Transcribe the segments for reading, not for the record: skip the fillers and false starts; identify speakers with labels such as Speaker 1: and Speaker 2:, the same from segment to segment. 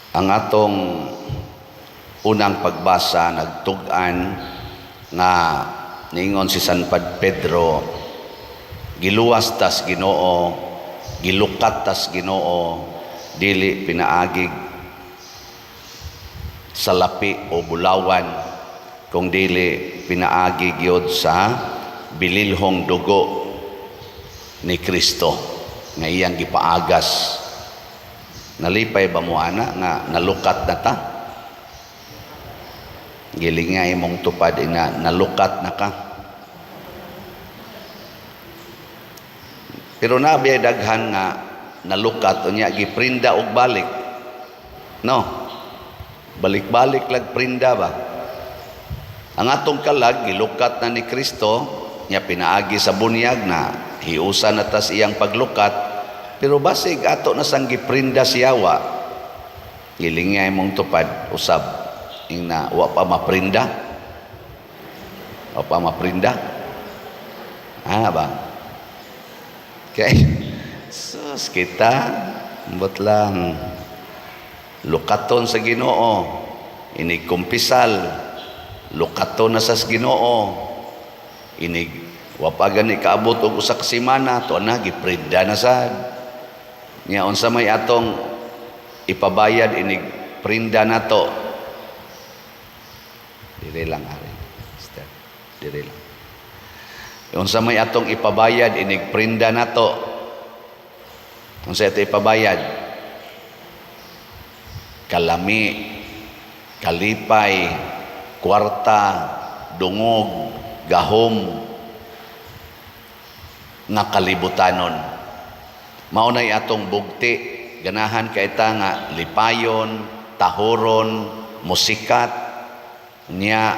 Speaker 1: Ang atong unang pagbasa nagtug-an nga niingon si San Pedro, giluwas tas Ginoo, gilukat tas Ginoo, dili pinaagig sa lapi o bulawan, kung dili pinaagi gyud sa bililhong dugo ni Kristo nga iyang gipaagas. Nalipay ba mo ana nga nalukat na ta? Giling nga imong tupad ina, nalukat na ka. Pero nabi daghan nga nalukat unya giprinda og balik. No. Balik-balik lag prinda ba? Ang atong kalag gilukat na ni Kristo nya pinaagi sa bunyag na hiusa na tas iyang paglukat, pero basig ato na sang giprinda siyawa. Giling nga imong tupad usab ingna, wa pa maprinda. Wa pa maprinda. Ana ba? Kay sus kita ambot lang lukaton sa Ginoo, inig kumpisal lukaton na sa Ginoo, inig wa pa gani kaabot og usa ka semana to na giprinda na sad nya. Unsa may atong ipabayad inig prinda nato? Dire lang ari, sister, dire lang. Unsa may atong ipabayad inig prinda nato? Unsa ato ipabayad? Kalami, kalipay, kwarta, dungog, gahom nga kalibutanon. Mao nay atong bugti, ganahan kay ta nga lipayon, tahoron, musikat nya,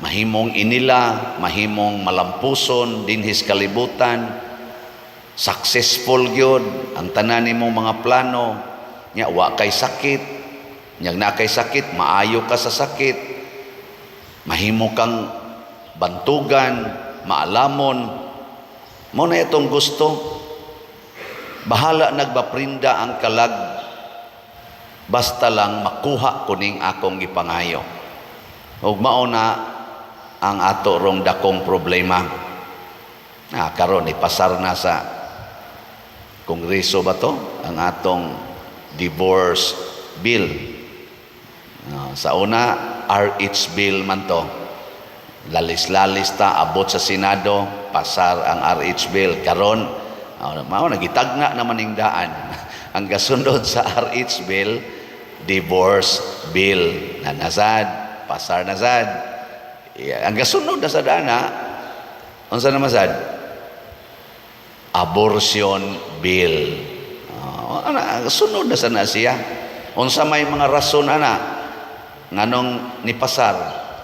Speaker 1: mahimong inila, mahimong malampuson dinhis kalibutan, successful gyud ang tanan nimong mga plano nya, wa kay sakit nya, na kay sakit maayo ka sa sakit, mahimo kang bantugan, maalamon. Mo na itong gusto. Bahala nagbaprinda ang kalag, basta lang makuha kuning akong gipangayo. Ug mao na ang ato rong dakong problema. Ah, karon ipasar na sa Kongreso ba to ang atong divorce bill. Ah, sa una RH bill man to. Lalis-lalis ta, abot sa Senado, pasar ang RH bill. Karon mao nagitagna naman ning daan. Ang gasunod sa RH bill, divorce bill na nasad, pasar na sad. Yeah, ang gasunod na sa dana, unsa na masad? Abortion bill. Ana, sunod na sa na siya. Unsa may mga rason ana nganong nipasar?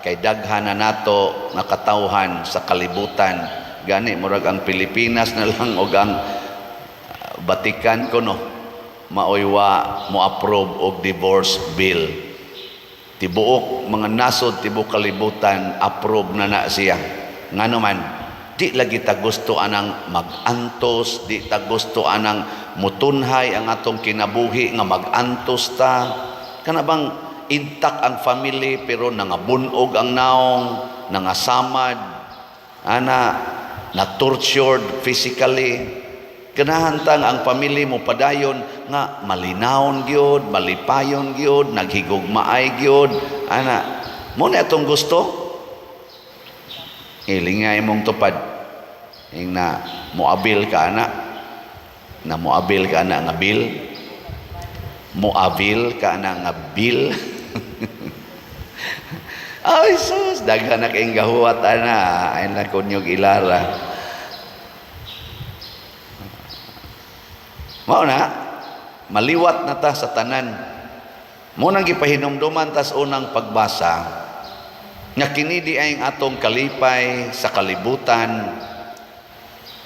Speaker 1: Kay daghan na nato nga katawhan sa kalibutan. Gani murag ang Pilipinas na lang og ang Vatican kuno maoy wa mo approve og divorce bill. Tibuok mga nasod, tibuok kalibutan, approve na na siya. Ngano man, di lagi ta gusto anang mag-antos, di ta gusto anang mutunhay ang atong kinabuhi nga mag-antos ta. Kana bang intact ang family pero nangabunog ang naong, nangasamad, ana, na tortured physically. Ganahan ta nga ang pamilya mo padayon nga malinawon gyud, malipayon gyud, naghigugmaay gyud. Ana, mo na atong gusto. Ilinga imong tupad. Ing na moabil ka ana. Na moabil ka ana nga bill. Moabil ka ana nga bill. Ay sus, daghan na kayong gahuwat ana. Ay na kunyog ilara. Mao na, maliwat na ta sa tanan. Mo nang gipahinumduman tas unang pagbasa nga kini di ay ang atong kalipay sa kalibutan,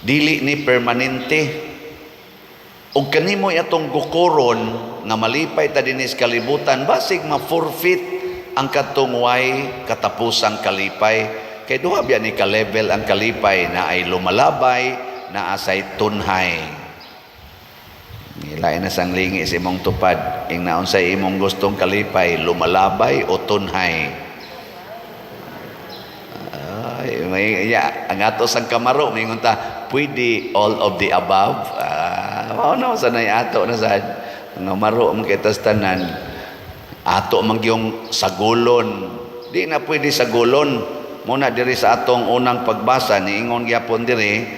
Speaker 1: dili ni permanente. Ug kanimo atong gukoron nga malipay ta dinhi sa kalibutan, basig ma-forfeit ang kadtong way katapusang kalipay. Kay duha biya ni ka level ang kalipay, na ay lumalabay, na asay tunhay. Lain na sang lingi sa imong tupad. Ing naon sa imong gustong kalipay, lumalabay o tunhay? Ay, may, ya, ang ato sang kamaro, may ta, pwede all of the above. Ah, mao na sa nay ato na sad. Nga maro man kita sa tanan. Ato man gyung sagulon. Di na pwede sagulon. Muna diri sa atong unang pagbasa, niingon gyapon diri,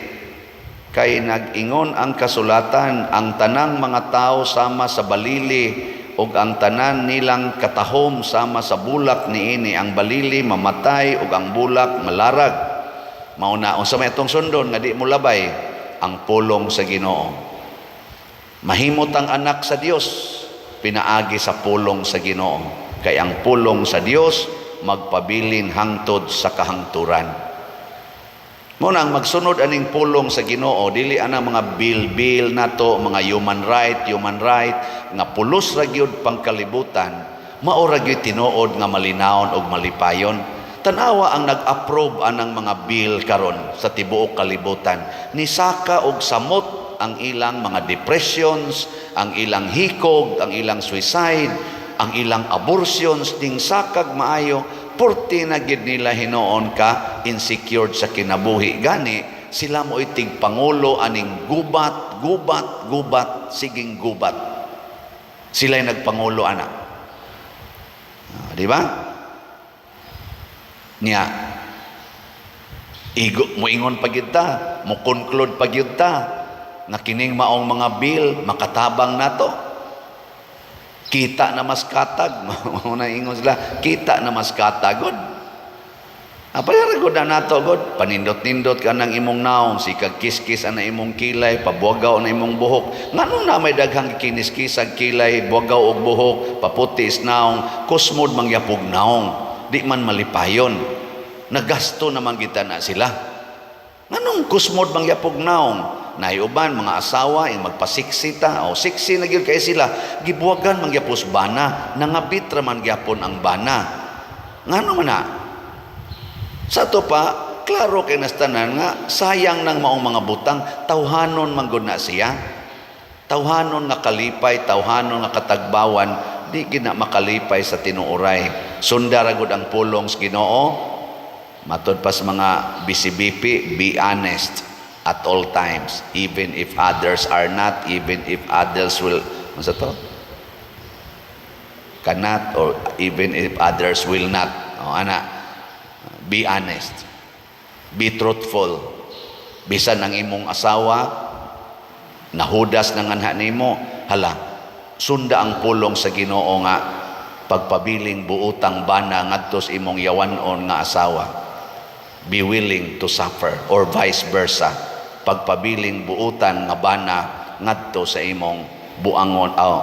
Speaker 1: kay nag-ingon ang kasulatan, ang tanang mga tao sama sa balili ug ang tanan nilang katahom sama sa bulak niini. Ang balili mamatay ug ang bulak malarag. Mao na, unsa may atong sundon nga di mo labay ang pulong sa Ginoo? Mahimot ang anak sa Dios pinaagi sa pulong sa Ginoo, kay ang pulong sa Dios magpabilin hangtod sa kahangturan. Mo nang magsunod aning pulong sa Ginoo, dili ana mga bill-bill nato, mga human right, human right nga pulos ra gyud pangkalibutan, mao ra gyud tinuod nga malinawon og malipayon. Tanawa ang nag-approve anang mga bill karon sa tibuok kalibutan. Nisaka og samot ang ilang mga depressions, ang ilang hikog, ang ilang suicide, ang ilang abortions, ning sakag maayo, purti na gid nila hinuon ka insecure sa kinabuhi. Gani sila mo itig pangulo aning gubat, gubat, gubat, siging gubat. Sila'y nagpangulo ana. Ah, di ba? Niya, igo, moingon pa gyud ta, mo conclude pa gyud ta nga kining maong mga bill makatabang nato. Kita na mas katag, mao na ingon sila, kita na mas katag god. Apay gud na nato god, panindot-nindot ka ng imong naong, sikag kiskis ana imong kilay, pabuagaw na imong buhok. Nganong na may daghang kiniskisag kilay, buagaw og buhok, paputi is naong, kusmod mangyapog naong, di man malipayon. Nagasto naman kita na sila. Nganong kusmod mangyapog naong? Naiuban mga asawa yung magpasiksi ta o siksi na gyud kay sila, gibuwagan mangyapos bana, nangabit ra man gyapon ang bana. Ngano man na? Sa to pa, klaro kay nastanan nga sayang nang maong mga butang, tawhanon man gud na siya. Tawhanon nga kalipay, tawhanon nga katagbawan, di gid na makalipay sa tinuoray. Sunda ra gud ang pulong sa Ginoo. Matod pa sa mga BCBP, be honest at all times, even if others are not, even if others will, ano sa to? Cannot or even if others will not. O, ana, be honest. Be truthful. Bisan ang imong asawa, nahudas ng anha nimo, hala, sunda ang pulong sa Ginoo nga pagpabiling buutang bana ngadto sa imong yawanon nga asawa. Be willing to suffer or vice versa. Pagpabiling buutan nga bana ngadto sa imong buangon, oh,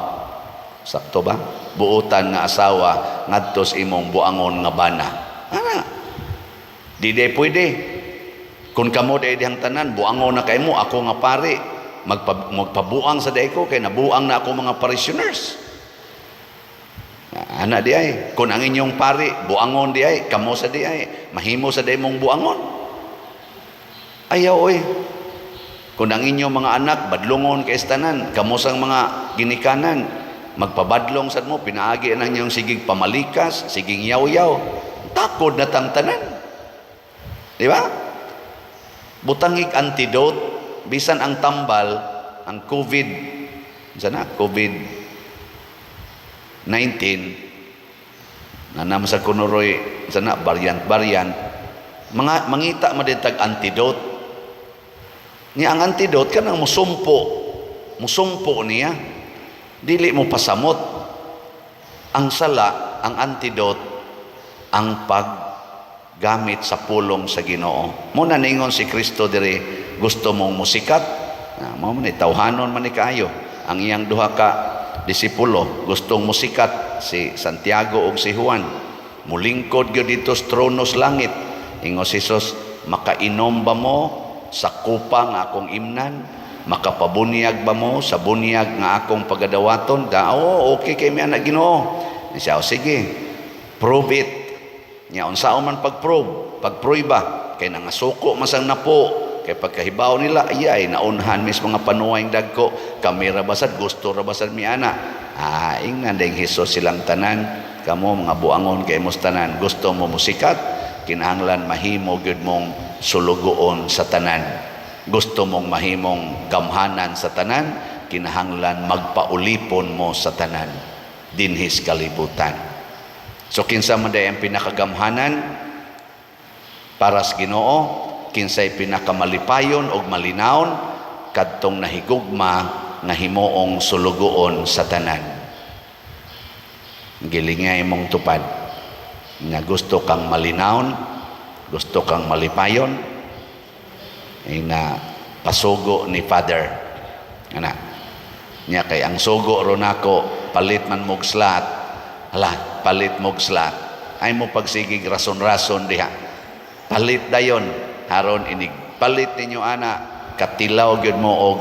Speaker 1: sakto ba? Buutan nga asawa ngadto sa imong buangon nga bana. Ana. Di day pwede. Kung kamo day dihang tanan, buangon na kay mo, ako nga pari, magpabuang sa day ko, kay nabuang na ako mga parishioners. Ana di ay. Kung ang inyong pari, buangon di ay, kamo sa di ay, mahimo sa day mong buangon. Ayaw oy. Kung ang inyong mga anak, badlungon kay tanan, kamo sang mga ginikanan, magpabadlong sad mo, pinaagi na inyong sigig pamalikas, siging yaw-yaw, takod na tang tanan. Di ba? Butangig antidote, bisan ang tambal, ang COVID, sana, COVID 19, na naman sa kunuroy, sana, variant-variant, mga, mangita mo din tag antidote. Niya ang antidote, kanang musumpo, musumpo niya, dili mo pasamot. Ang sala, ang antidote, ang paggamit sa pulong sa Ginoo. Muna ningon si Kristo diri, gusto mong musikat, na mao man ni tawhanon man ni kaayo. Ang iyang duha ka disipulo gustong musikat, si Santiago ug si Juan. Mulingkod gyud dito sa trono sa langit. Ingon si Jesus, makainom ba mo sa kupa nga akong imnan? Makapabunyag ba mo sa bunyag nga akong pagadawaton? Da, oh, okay kay mi anak Ginoo. Siya, oh, sige, prove it. Nya unsa man pag-prove? Pagprueba kay nangasuko masang napo, Kay pagkahibaw nila, ay naunhan mis mga panuway dagko, kami ra basad gusto ra basad mi ana. Ah, ingnan ding Hesus silang tanan, "Kamo mga buangon kay mos tanan, gusto mo musikat, kinahanglan mahimo gyud mong sulugoon sa tanan. Gusto mong mahimong gamhanan sa tanan, kinahanglan magpaulipon mo sa tanan dinhis kalibutan." So kinsa man day ang pinakagamhanan para sa Ginoo, kinsay pinakamalipayon og malinawon? Kadtong nahigugma nga himuong sulugoon sa tanan. Gilingay mong tupad nga gusto kang malinawon, gusto kang malipayon, ay na pasugo ni Father ana nya. Kay ang sugo ro nako, palit man mog slot, hala, palit mog slot, ay mo pagsigig rason-rason diha, palit dayon. Haron inig palit ninyo ana, katilaw gyud mo og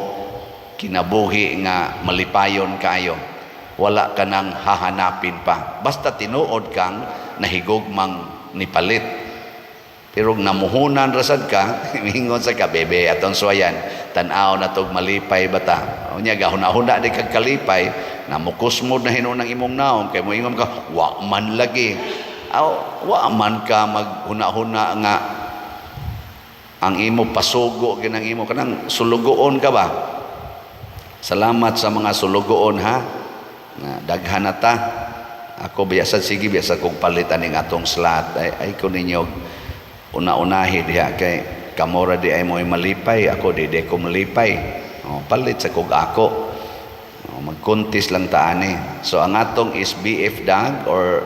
Speaker 1: kinabuhi nga malipayon kayo, wala ka nang hahanapin pa, basta tinuod kang nahigugmang nipalit. Pero namuhunan rasad ka, mingon sa ka, "Bebe, atong suwayan, tan-aw na tog malipay bata." Unya gahuna-huna di kag kalipay, namukusmod na hinuon ang imong naong kay moingon ka, "Wa man lagi." Aw, wa man ka maghuna-huna nga ang imo pasugo ginang imo kanang sulugoon ka ba. Salamat sa mga sulugoon ha. Na daghan na ta. Ako biasa, sige, biasa kong palitan ning atong slot, ay ko ninyo una-unahi diha kay kamora di ay mo'y malipay, ako di ko malipay. Oh, palit sa kog ako. Oh, magkuntis lang taani. So ang atong SBF DAG or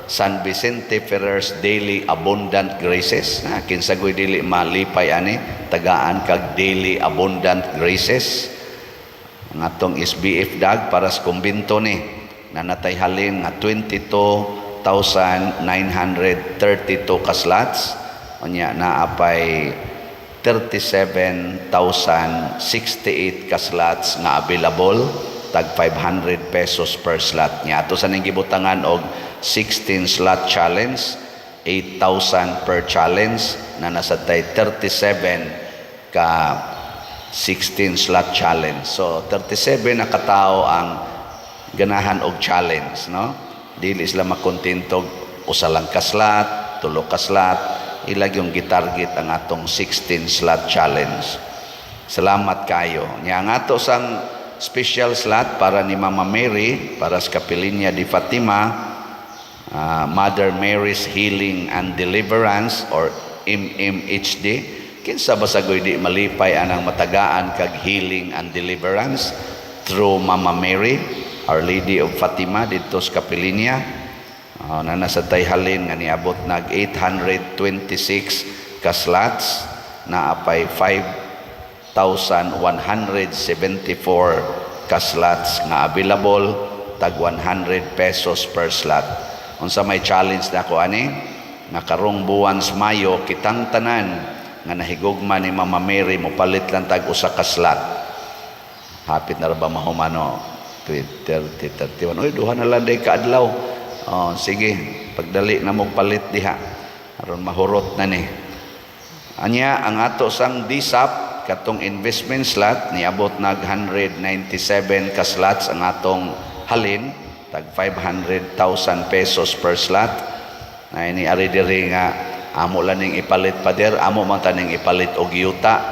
Speaker 1: San Vicente Ferrer's Daily Abundant Graces na, kinsa goy dili malipay ani tagaan kag Daily Abundant Graces? Ang atong SBF DAG para sa kumbinto ni nanatay halin nga 22,932 ka slots. Unya naapay 37,068 ka slots nga available, tag 500 pesos per slot nya. Ato sa ning gibutangan og 16 slot challenge, 8,000 per challenge, na nasa tay 37 ka 16 slot challenge. So 37 na katao ang ganahan og challenge, no? Dili sila makontento usa lang ka slot, tulo ka slot, ilag yung gitarget ang atong 16 slot challenge. Salamat kayo. Nya ang ato sang special slot para ni Mama Mary, para sa Kapilinya di Fatima, Mother Mary's Healing and Deliverance or MMHD. Kinsa ba sagoy di malipay anang matagaan kag healing and deliverance through Mama Mary, Our Lady of Fatima didto sa Kapilinya? Na nasa halin nga niabot nag 826 ka slots, na apay 5,174 ka slots nga available, tag 100 pesos per slot. Unsa may challenge na ko ani nga karong buwan sa Mayo, kitang tanan nga nahigugma ni Mama Mary mo palit lang tag usa ka slot. Hapit na ra ba mahumano? 30, 31. Uy, duha na lang day kaadlaw. Oh, sige, pagdali na mong palit diha aron mahurot na ni. Anya ang ato sang DSAP, katong investment slot, niabot nag 197 ka slots ang atong halin, tag 500,000 pesos per slot. Na ini ari diri nga amo lang ning ipalit, pader, amo man taning ipalit og yuta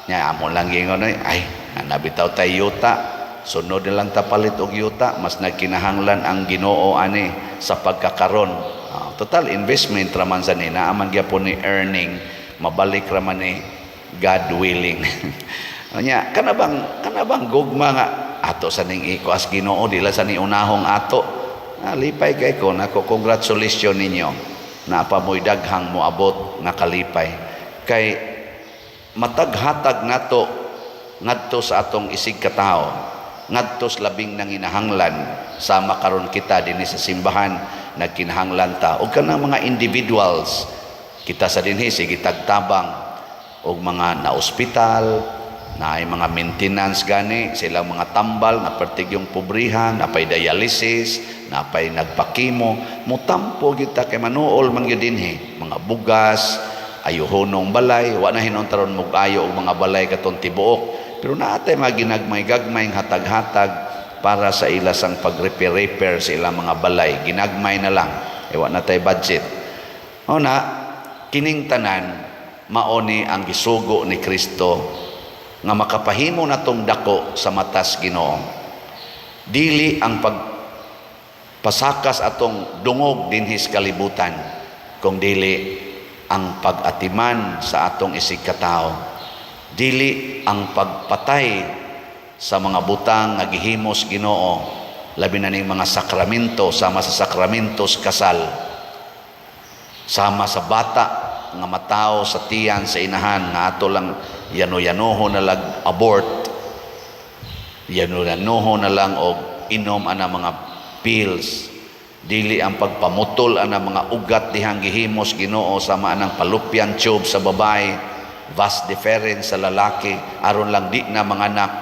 Speaker 1: nya, amo lang gingon, ay nabitaw tay yuta, sunod na lang ta palit og yuta, mas nagkinahanglan ang Ginoo ani sa pagkakaron. Ah, total investment raman sa ni, naaman gyapon ni earning, mabalik raman ni God willing. Nya kana bang gugma nga ato sa ning iko as Ginoo, dila sa ni unahong ato. Ah, lipay kay ko nako, congratulations ninyo na pa mo'y daghang moabot nga kalipay kay mataghatag nato ngadto sa atong isig katawo, ngadto sa labing nanginahanglan. Sama karon kita dinhi sa simbahan, nagkinahanglan ta og kanang mga individuals kita sa dinhi, sige tagtabang og mga na-ospital na ay mga maintenance gani silang mga tambal nga pertig yung pobrihan, napay dialysis, napay nagpakimo, mutampo gyud ta kay manuol man gyud dinhi mga bugas. ayuhonong balay. Wa na hinuon taron mug-ayo og mga balay katong tibuok, pero naa tay mga ginagmay-gagmay hatag-hatag para sa ila sang pag-repair-repair sa ilang mga balay. Ginagmay na lang eh, wa na tay budget. O na kining tanan mao ni ang gisugo ni Kristo nga makapahimo natong dako sa matas Ginoo. Dili ang pagpasakas atong dungog dinhis kalibutan, kung dili ang pag-atiman sa atong isigkatao, dili ang pagpatay sa mga butang nga gihimos Ginoo, labi na ning mga sakramento, sama sa sakramentos kasal, sama sa bata nga matawo sa tiyan sa inahan nga ato lang yano-yanoho na lang abort, yano-yanoho na lang og inom ana mga pills, dili ang pagpamutol ana mga ugat dihang gihimos Ginoo, sama anang fallopian tube sa babae, vas deferens sa lalaki, aron lang di na manganak.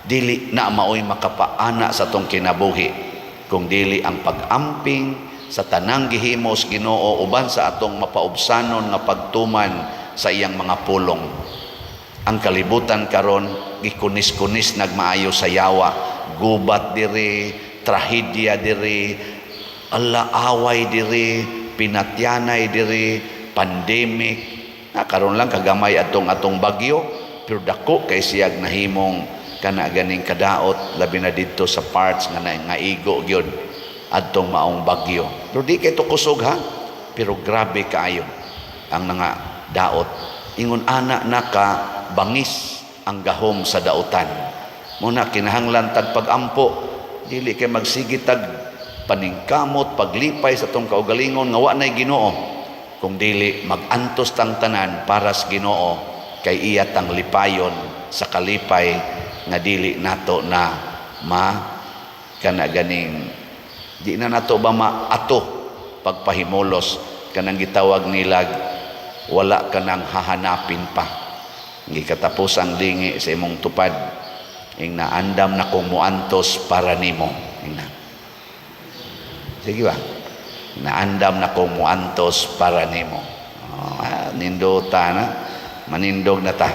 Speaker 1: Dili na maoy makapaana sa atong kinabuhi, kung dili ang pag-amping sa tanang gihimos Ginoo uban sa atong mapaubsanon nga pagtuman sa iyang mga pulong. Ang kalibutan karon gikunis-kunis nagmaayo sa yawa. Gubat diri, trahedya diri, ala away diri, pinatyanay diri, pandemic. Na karon lang kagamay atong atong bagyo, pero dako kay siyag nahimong kana ganing kadaot, labi na didto sa parts nga na, nga igo gyud adtong maong bagyo. Pero di kay to kusog ha, pero grabe kaayo ang nga daot. Ingon ana naka bangis ang gahom sa dautan. Muna kinahanglan tag pagampo, dili kay magsige tag paningkamot, paglipay sa atong kaugalingon nga wa nay Ginoo, kung dili magantos tang tanan para sa Ginoo, kay iya tang lipayon sa kalipay nga dili nato na ma kana ganing di na nato ba maato pagpahimulos kanang gitawag nilag wala ka nang hahanapin pa. Gikatapos ang dingi sa imong tupad, ing naandam na kong muantos para nimo. Ing na sige ba, naandam na kong muantos para nimo. Oh, ah, nindota na, manindog na ta.